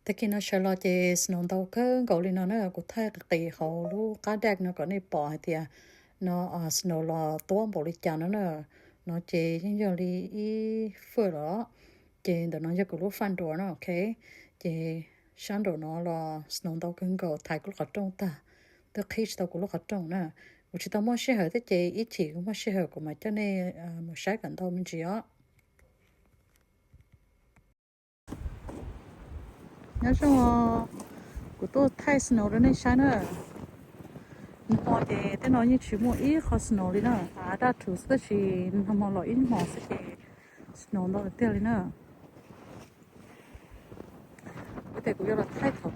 Tag kis no sawv los ces snow ntau kawg nkaus li no na, kuv thaij qis qis hauv lub qab dag no kom nej pom hais tias no snow los tuab npaum li cas no na. No ces yeej yog li ib foot los, ces ntawm no yog kuv lub front door na, ok. Ces sab nraum no los snow ntau kawg nkaus, thaiv kuv lub qhov rooj tag, twb qhib tsis tau kuv lub qhov rooj na. Kuv tsis tau muaj sij hawm thiab ces ib chim kuv muaj sij hawm kuv mam coj nej mus saib kom ntau me ntsis os. Nyob zoo, kuv tuaj thaij snow rau nej saib na. Nag hmo ces tej no yeej tsis muaj ib qho snow li na, av daj rhuv xwb, tab sis nag hmo los ib hmos xwb ces snow ntau tiag tiag li na. Kuv tias kuv yuav los thaij thaum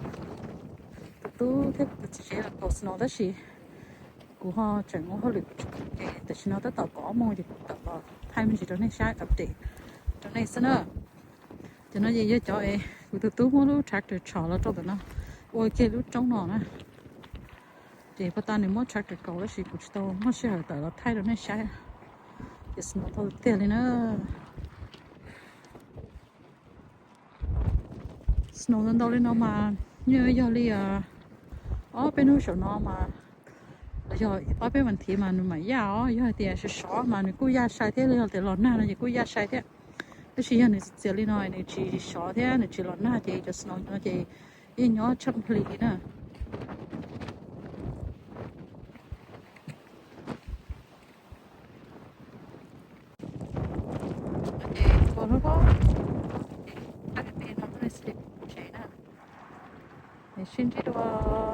tus tub thiab tus txiv tsev los kaus snow tab sis kuv ho tseem ua hauj lwm, ces tam sim no tab tom kaum ob moos ces kuv tawm los thaij me ntsis rau nej saib, update rau nej xwb na. Cov no ces yog cov es kuv tus tub muab lub tractor tshom los rau ntawm no ua kiag lub roob no na. Ces puag ta nws muab tractor kaus tab sis kuv tsis tau muaj sij hawm tawm los thaij rau nej saib. Ces snow ntau tiag li na. Snow ntau ntau li no mas yeej yog li ob peb hnub saum no mas, los yog ob peb vas thiv mas nws mam yaj os. Yog hais tias sov sov mas nws kuj yaj sai thiab, los yog tias los nag no ces kuj yaj sai thiab. Tab sis yog nws txias txias li no nws tsis sov thiab nws tsis los nag ces cov snow no ces yeej nyob tsheej hli na. Ces ua hnub no, sib ntsib dua.